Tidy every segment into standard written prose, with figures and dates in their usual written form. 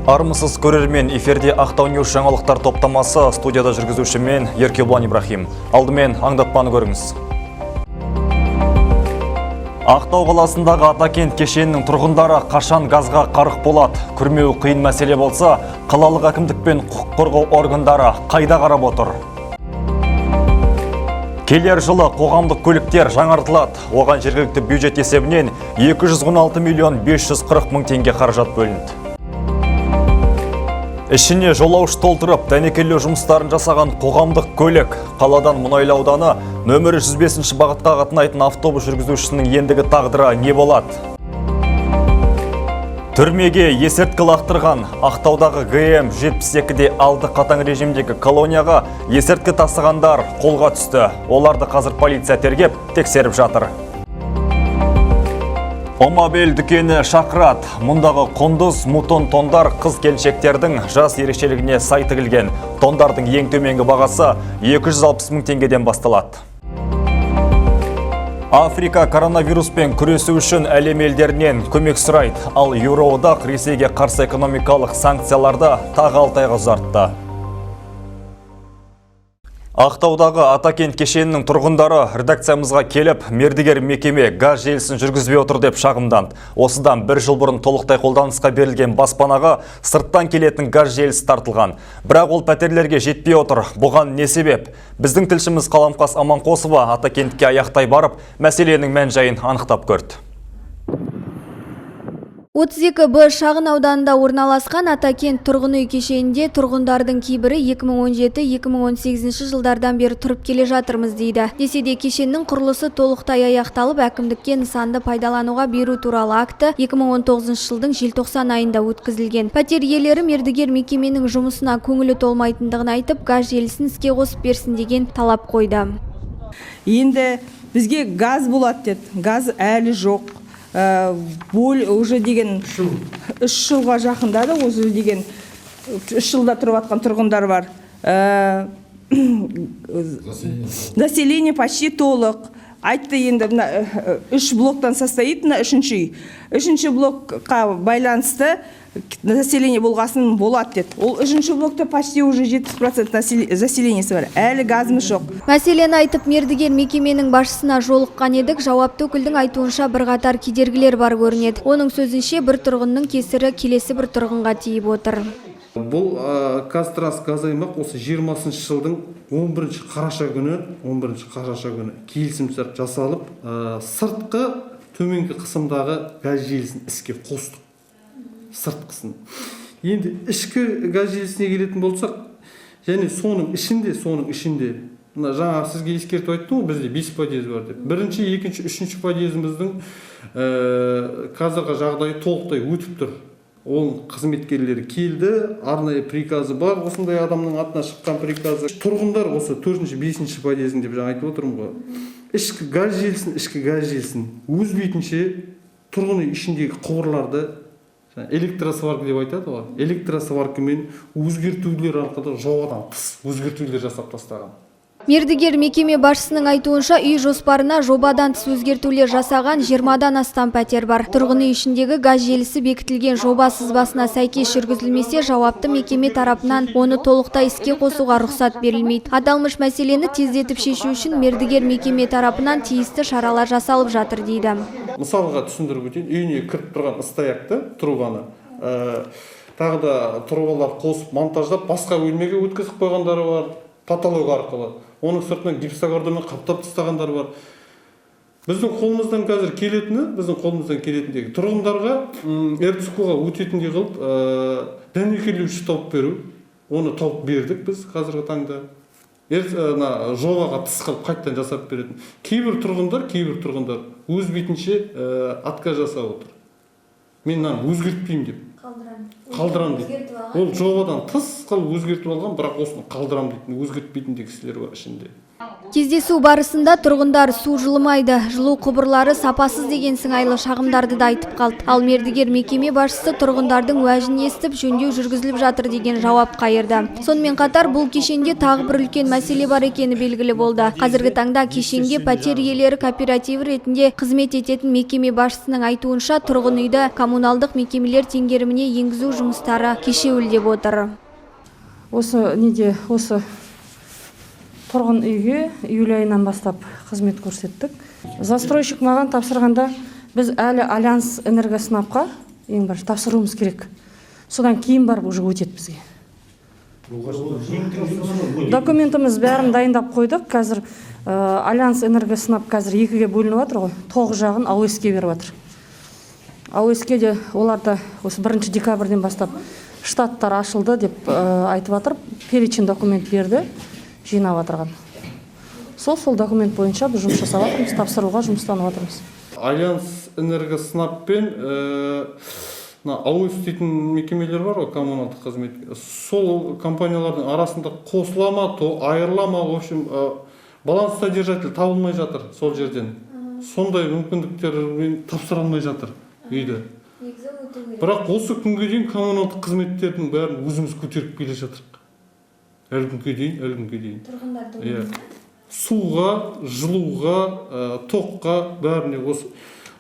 Армысыз, көрермен! Эфирде Ақтау Ньюс жаңалықтар топтамасы, студияда жүргізуші мен, Еркебұлан Ибрахим. Алдымен аңдатпаны көріңіз. Ақтау қаласындағы Атакент кешенінің тұрғындары қашан газға қарық болады? Күрмеуі қиын мәселе болса, қалалық әкімдік пен құқық қорғау органдары қайда қарап отыр? Келер жылы қоғамдық көліктер жаңартылады. Оған жергілікті бюджет есебінен 216 миллион 540 мың теңге қаражат бөлінді. Ішіне жолаушы толтырып, дәнекерлеу жұмыстарын жасаған қоғамдық көлік. Қаладан Мұнайлы ауданы нөмірі 105 бағытқа қатынайтын автобус жүргізушісінің ендігі тағдыры не болады? Түрмеге есірткі лақтырған. Ақтаудағы ГМ 72-де алды қатаң режимдегі колонияға есірткі тасығандар қолға түсті. Оларды қазір полиция тергеп, тексеріп жатыр. Омабел дүкені шақырады. Мұндағы құндыз, мутон тондар қыз келіншектердің жас ерекшелігіне сай тігілген. Тондардың ең төменгі бағасы 260 мың теңгеден басталады. Африка коронавируспен күресу үшін әлем елдерінен көмек сұрайды. Ал Еуроодақ Ресейге қарсы экономикалық санкцияларды тағы 6 айға ұзартты. Ақтаудағы Атакент кешенінің тұрғындары редакциямызға келіп, мердігер мекеме газ желісін жүргізбей отыр деп шағымданды. Осыдан бір жыл бұрын толықтай қолданысқа берілген баспанаға сырттан келетін газ желісі тартылған. Бірақ ол пәтерлерге жетпей отыр. Бұған не себеп? Біздің тілшіміз Қаламқас Аманқосова Атакентке аяқтай барып, мәселенің мән жайын анықтап көрді. 32 Б шағын ауданында орналасқан Атакент тұрғын үй кешенінде тұрғындардың кейбірі 2017-2018 жылдардан бері тұрып келе жатырмыз дейді. Десе де, кешеннің құрылысы толықтай аяқталып, әкімдікке нысанды пайдалануға беру туралы акті 2019 жылдың желтоқсан айында өткізілген. Пәтер иелері мердігер мекеменің жұмысына көңілі толмайтындығын айтып, газ желісін іске қосып берсін деген талап қойды. Енді бізге газ болады деді, газ әлі жоқ. Уже деген 3 жылға жақындады, уже деген 3 жылда тұрып жатқан тұрғындар бар. Заселение почти толық айтты. Енді мына үш блоктан состоит мына үшінші үй. Үшінші блокқа байланысты заселение болғасын болады деді. Ол үшінші блокта почти уже 70% заселениесі бар, әлі газымыз жоқ. Мәселені айтып, мердігер мекеменің басшысына жолыққан едік, жауапты өкілдің айтуынша, бірқатар кедергілер бар көрінеді. Оның сөзінше, бір тұрғынның кесірі келесі бір тұрғынға тиіп отыр. Бұл КазТрансГаз аймақ осы 20-жылдың 11 қараша күні, 11 қараша күні келісімшарт жасалып, сыртқы төменгі қысымдағы газ желісін іске қостық, сыртқысын. Енді ішкі газ желісіне келетін болсақ, және соның ішінде мына жаңа сізге ескертіп айттым ғой, бізде бес подъезд бар деп. Бірінші, екінші, үшінші подъезіміздің қазіргі жағдайы толықтай өтіп тұр. Оның қызметкерлері келді, арнайы приказы бар, осындай адамның атына шыққан приказы. Тұрғындар осы төртінші, бесінші подъездің деп жаңа айтып отырмын ғой, ішкі газ желісін өз бетінше тұрғын үй ішіндегі құбырларды жаңа электросварка деп айтады ғой, электросваркамен өзгертулер арқылы жобадан тыс өзгертулер жасап тастаған. Мердігер мекеме басшысының айтуынша, үй жоспарына жобадан тыс өзгертулер жасаған 20-дан астам пәтер бар. Тұрғын үй ішіндегі газ желісі бекітілген жоба сызбасына сәйкес жүргізілмесе, жауапты мекеме тарапынан оны толықтай іске қосуға рұқсат берілмейді. Аталмыш мәселені тездетіп шешу үшін мердігер мекеме тарапынан тиісті шаралар жасалып жатыр дейді. Мысалға түсіндіріп өтейін: үйіне кіріп тұрған стоякты, трубаны тағы да трубалар қосып, монтаждап, басқа бөлмеге өткізіп қойғандары бар потолок арқылы. Оның сыртынан гипсокартонмен қаптап тастағандар бар. Біздің қолымыздан қазір келетіні, біздің қолымыздан келетіндегі тұрғындарға РЦК ға өтетіндей қылып дәнекерлеуші тауып беру. Оны тауып бердік біз. Қазіргі таңда мына жобаға тыс қылып қайтадан жасап беретін кейбір тұрғындар өз бетінше отказ жасап отыр, мен мынаны өзгертпеймін деп, қалдырамын дейді. Ол жобадан тыс қылып өзгертіп алған, бірақ осыны қалдырамын дейтін, өзгертпейтін де кісілер бар ішінде. Кездесу барысында тұрғындар су жылымайды, жылу құбырлары сапасыз деген сыңайлы шағымдарды да айтып қалды. Ал мердігер мекеме басшысы тұрғындардың уәжін естіп, жөндеу жүргізіліп жатыр деген жауап қайырды. Сонымен қатар бұл кешенде тағы бір үлкен мәселе бар екені белгілі болды. Қазіргі таңда кешенге пәтер иелері кооперативі ретінде қызмет ететін мекеме басшысының айтуынша, тұрғын үйді коммуналдық мекемелер теңгеріміне енгізу жұмыстары кешеуілдеп отыр. Осы неде, осы тұрғын үйге июль айынан бастап қызмет көрсеттік. Застройщик маған тапсырғанда, біз әлі Альянс Энергоснабқа ең бірінші тапсыруымыз керек, содан кейін барып уже өтеді бізге. Документіміз бәрін дайындап қойдық. Қазір Альянс Энергоснаб қазір екіге бөлініп жатыр ғой, тоқ жағын АОС-ке беріп жатыр. АОС-ке де, олар да осы 1 декабрьден бастап штаттар ашылды деп айтып жатыр. Перечень документ берді жинап жатырған. Сол документ бойынша біз жұмыс жасап жатырмыз, тапсыруға жұмыстанып жатырмыз. Альянс Энергоснабпен мына АОС дейтін мекемелер бар ғой, коммуналдық қызмет, сол компаниялардың арасында қосыла ма, то айырыла ма, в общем, балансодержатель табылмай жатыр. Сол жерден сондай мүмкіндіктермен тапсыра алмай жатыр үйді. Бірақ осы күнге дейін коммуналдық қызметтердің бәрін өзіміз көтеріп келе жатырмық әлі күнге дейін. Иә, суға, жылуға, тоққа, бәріне осы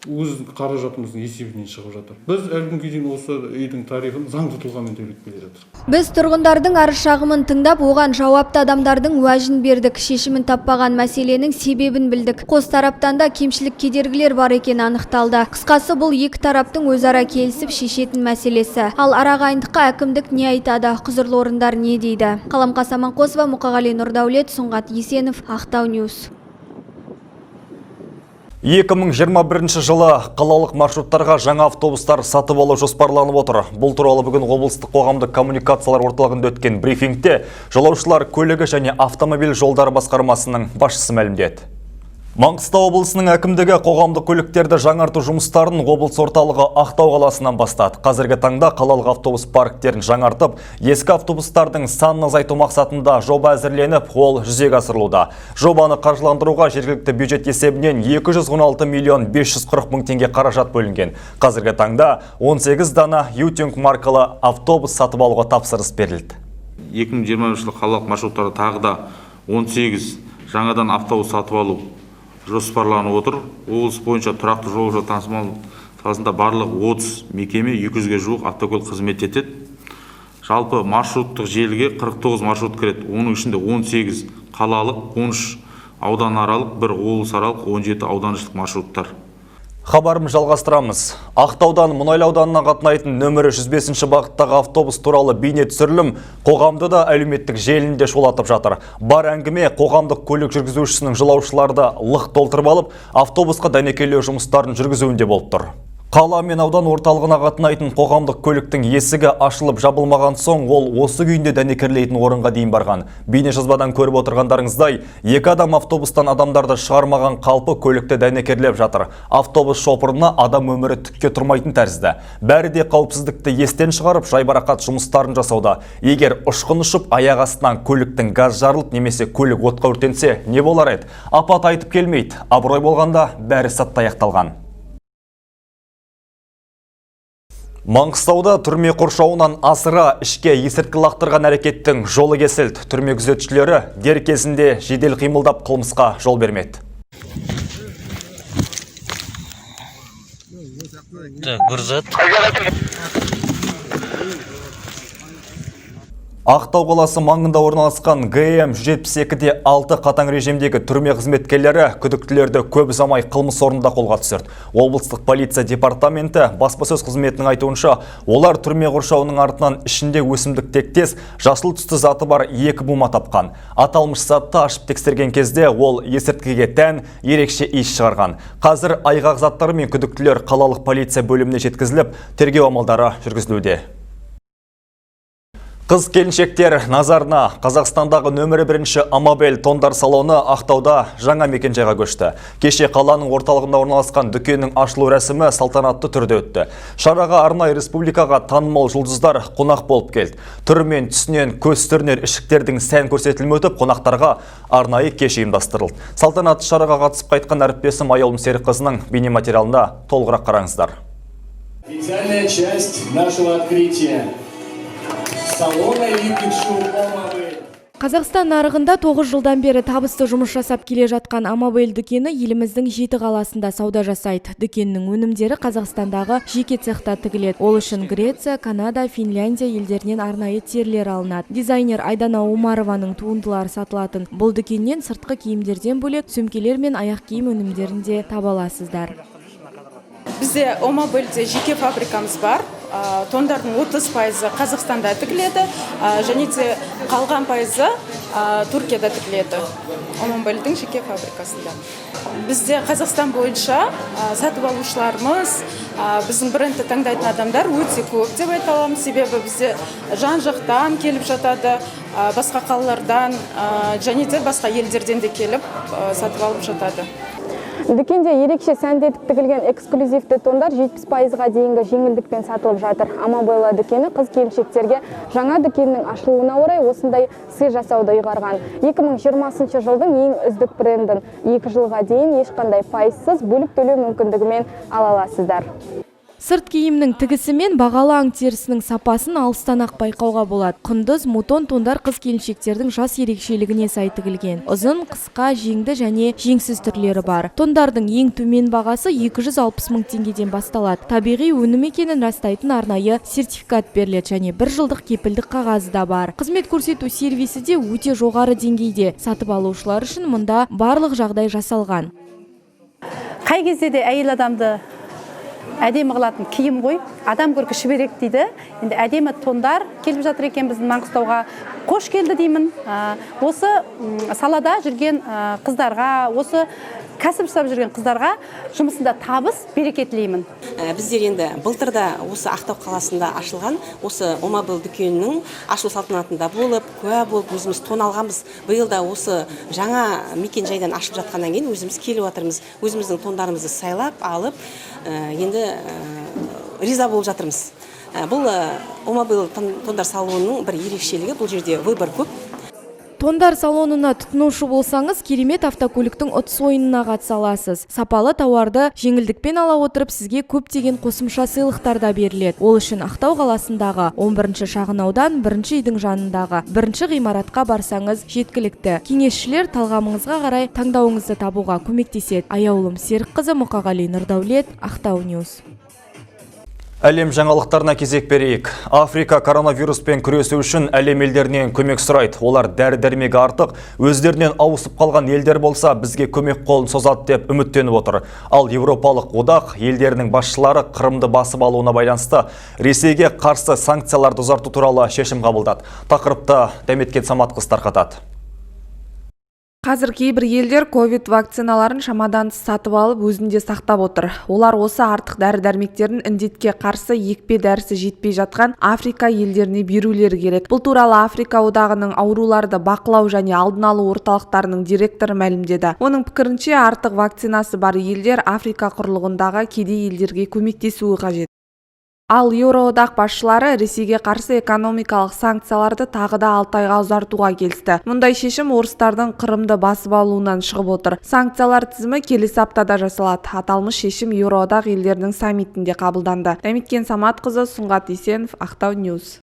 өз қаражатымыздың есебінен шығып жатыр. Біз әлі күнге дейін осы үйдің тарифін заңды тұлғамен төлеп келе жатырмыз. Біз тұрғындардың арыз шағымын тыңдап, оған жауапты адамдардың уәжін бердік. Шешімін таппаған мәселенің себебін білдік. Қос тараптан да кемшілік, кедергілер бар екені анықталды. Қысқасы, бұл екі тараптың өзара келісіп шешетін мәселесі. Ал арағайындыққа әкімдік не айтады, құзырлы орындар не дейді? Қаламқас Аманқосова, Мұқағали Нұрдәулет, Сұңғат Есенов, Ақтау Ньюс. 2021 жылы қалалық маршруттарға жаңа автобустар сатып алу жоспарланып отыр. Бұл туралы бүгін облыстық қоғамдық коммуникациялар орталығында өткен брифингте жолаушылар көлігі және автомобиль жолдары басқармасының басшысы мәлімдеді. Маңғыстау облысының әкімдігі қоғамдық көліктерді жаңарту жұмыстарын облыс орталығы Ақтау қаласынан бастады. Қазіргі таңда қалалық автобус парктерін жаңартып, ескі автобустардың санын азайту мақсатында жоба әзірленіп, ол жүзеге асырылуда. Жобаны қаржыландыруға жергілікті бюджет есебінен 216 миллион 540 мың теңге қаражат бөлінген. Қазіргі таңда 18 дана Ютюнг маркалы автобус сатып алуға тапсырыс берілді. 2020 жылы қалалық маршруттарда тағы да 18 жаңадан автобус сатып алу жоспарланып отыр. Облыс бойынша тұрақты жолаушы тасымал саласында барлығы 30 мекеме, 200-ге жуық автокөлік қызмет етеді. Жалпы маршруттық желіге 49 маршрут кіреді. Оның ішінде 18 қалалық, 13 ауданаралық, бір облысаралық, 17 ауданішілік маршруттар. Хабарымызды жалғастырамыз. Ақтаудан Мұнайлы ауданына қатынайтын нөмірі 105 бағыттағы автобус туралы бейне түсірілім қоғамды да, әлеуметтік желіні де шулатып жатыр. Бар әңгіме қоғамдық көлік жүргізушісінің жолаушыларды лық толтырып алып, автобусқа дәнекерлеу жұмыстарын жүргізуінде болып тұр. Қала мен аудан орталығына қатынайтын қоғамдық көліктің есігі ашылып жабылмаған соң, ол осы күйінде дәнекерлейтін орынға дейін барған. Бейне жазбадан көріп отырғандарыңыздай, екі адам автобустан адамдарды шығармаған қалпы көлікті дәнекерлеп жатыр. Автобус шопырына адам өмірі түкке тұрмайтын тәрізді. Бәрі де қауіпсіздікті естен шығарып, жайбарақат жұмыстарын жасауда. Егер ұшқын ұшып, аяқ астынан көліктің газ жарылып немесе көлік отқа өртенсе, не болар еді? Апат айтып келмейді. Абырой болғанда, бәрі сәтті аяқталған. Маңғыстауда түрме қоршауынан асыра ішке есірткі лақтырған әрекеттің жолы кесілді. Түрме күзетшілері дер кезінде жедел қимылдап, қылмысқа жол бермеді. Так, бір зат. Ақтау қаласы маңында орналасқан ГМ 172-де 6 қатаң режимдегі түрме қызметкерлері күдіктілерді көп ұзамай қылмыс орнында қолға түсірді. Облыстық полиция департаменті баспасөз қызметінің айтуынша, олар түрме қоршауының артынан ішінде өсімдік тектес жасыл түсті заты бар екі бума тапқан. Аталмыш затты ашып тексерген кезде ол есірткіге тән ерекше иіс шығарған. Қазір айғақ заттар мен күдіктілер қалалық полиция бөліміне жеткізіліп, тергеу амалдары жүргізілуде. Қыз келіншектер назарына! Қазақстандағы нөмірі бірінші Амабель тондар салоны Ақтауда жаңа мекенжайға көшті. Кеше қаланың орталығында орналасқан дүкеннің ашылу рәсімі салтанатты түрде өтті. Шараға арнайы республикаға танымал жұлдыздар қонақ болып келді. Түрі мен түсінен көз сүрінер ішіктердің сән көрсетілімі өтіп, қонақтарға арнайы кеш ұйымдастырылды. Салтанатты шараға қатысып қайтқан әріптесім Аяулым Серікқызының бейнематериалында толығырақ қараңыздар. Официальная часть нашего открытия салона элитных шуб «Омабель». Қазақстан нарығында 9 жылдан бері табысты жұмыс жасап келе жатқан Амабель дүкені еліміздің жеті қаласында сауда жасайды. Дүкеннің өнімдері Қазақстандағы жеке цехта тігіледі. Ол үшін Греция, Канада, Финляндия елдерінен арнайы терілер алынады. Дизайнер Айдана Омарованың туындылары сатылатын бұл дүкеннен сыртқы киімдерден бөлек сөмкелер мен аяқ киім өнімдерін де таба аласыздар. Бізде Омабельде жеке фабрикамыз бар. Тондардың 30%-ы Қазақстанда тігіледі, және де қалған пайызы Түркияда тігіледі. Омабельдің жеке фабрикасында. Бізде Қазақстан бойынша сатып алушыларымыз, біздің брендті таңдайтын адамдар өте көп деп айта аламын, себебі бізде жан жақтан келіп жатады, басқа қалалардан және де басқа елдерден де келіп сатып алып жатады. Дүкенде ерекше сәндетіп тігілген эксклюзивті тондар 70%-ға дейінгі жеңілдікпен сатылып жатыр. Амабелла дүкені қыз келіншектерге жаңа дүкеннің ашылуына орай осындай сый жасауды ұйғарған. 2020 жылдың ең үздік брендін 2 жылға дейін ешқандай пайызсыз бөліп төлеу мүмкіндігімен ала аласыздар. Сырт киімнің тігісі мен бағалы аң терісінің сапасын алыстан ақ байқауға болады. Құндыз, мутон тондар қыз келіншектердің жас ерекшелігіне сай тігілген. Ұзын, қысқа, жеңді және жеңсіз түрлері бар. Тондардың ең төмен бағасы 260 мың теңгеден басталады. Табиғи өнім екенін растайтын арнайы сертификат беріледі және бір жылдық кепілдік қағазы да бар. Қызмет көрсету сервисі де өте жоғары деңгейде. Сатып алушылар үшін мұнда барлық жағдай жасалған. Қай кезде де әйел адамды әдемі қылатын киім ғой. Адам көркі шүберек дейді. Енді әдемі тондар келіп жатыр екен біздің Маңғыстауға, қош келді деймін. Осы салада жүрген қыздарға, осы кәсіп жасап жүрген қыздарға жұмысында табыс, береке тілеймін. Біздер енді былтырда осы Ақтау қаласында ашылған осы Омабел дүкенінің ашылу салтанатында болып, куә болып, өзіміз тон алғанбыз. Биыл да осы жаңа мекен жайдан ашылып жатқаннан кейін өзіміз келіп жатырмыз, өзіміздің тондарымызды сайлап алып, енді риза болып жатырмыз. Бұл Омабел тондар салонының бір ерекшелігі: бұл жерде выбор көп. Тондар салонына тұтынушы болсаңыз, керемет автокөліктің ұтыс ойынына қатыса аласыз. Сапалы тауарды жеңілдікпен ала отырып, сізге көптеген қосымша сыйлықтар да беріледі. Ол үшін Ақтау қаласындағы 11 шағын аудан, бірінші үйдің жанындағы бірінші ғимаратқа барсаңыз жеткілікті. Кеңесшілер талғамыңызға қарай таңдауыңызды табуға көмектеседі. Аяулым Серікқызы, Мұқағали Нұрдәулет, Ақтау Ньюс. Әлем жаңалықтарына кезек берейік. Африка коронавируспен күресу үшін әлем елдерінен көмек сұрайды. Олар дәрі-дәрмегі артық, өздерінен ауысып қалған елдер болса, бізге көмек қолын созады деп үміттеніп отыр. Ал Еуропалық одақ елдерінің басшылары Қырымды басып алуына байланысты Ресейге қарсы санкцияларды ұзарту туралы шешім қабылдады. Тақырыпты Дәметкен Саматқызы тарқатады. Қазір кейбір елдер ковид вакциналарын шамадан тыс сатып алып, өзінде сақтап отыр. Олар осы артық дәрі-дәрмектерін індетке қарсы екпе дәрісі жетпей жатқан Африка елдеріне берулері керек. Бұл туралы Африка одағының ауруларды бақылау және алдын алу орталықтарының директоры мәлімдеді. Оның пікірінше, артық вакцинасы бар елдер Африка құрлығындағы кедей елдерге көмектесуі қажет. Ал Еуроодақ басшылары Ресейге қарсы экономикалық санкцияларды тағы да 6 айға ұзартуға келісті. Мұндай шешім орыстардың Қырымды басып алуынан шығып отыр. Санкциялар тізімі келесі аптада жасалады. Аталмыш шешім Еуроодақ елдерінің саммитінде қабылданды. Дәметкен Саматқызы, Сұңғат Есенов, Ақтау Ньюс.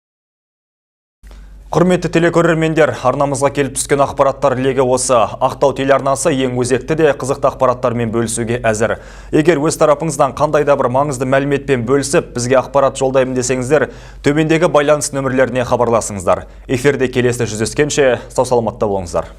Құрметті телекөрермендер, арнамызға келіп түскен ақпараттар легі осы. Ақтау телеарнасы ең өзекті де қызықты ақпараттармен бөлісуге әзір. Егер өз тарапыңыздан қандай да бір маңызды мәліметпен бөлісіп, бізге ақпарат жолдаймын десеңіздер, төмендегі байланыс нөмірлеріне хабарласыңыздар. Эфирде келесі жүздескенше, сау саламатта болыңыздар.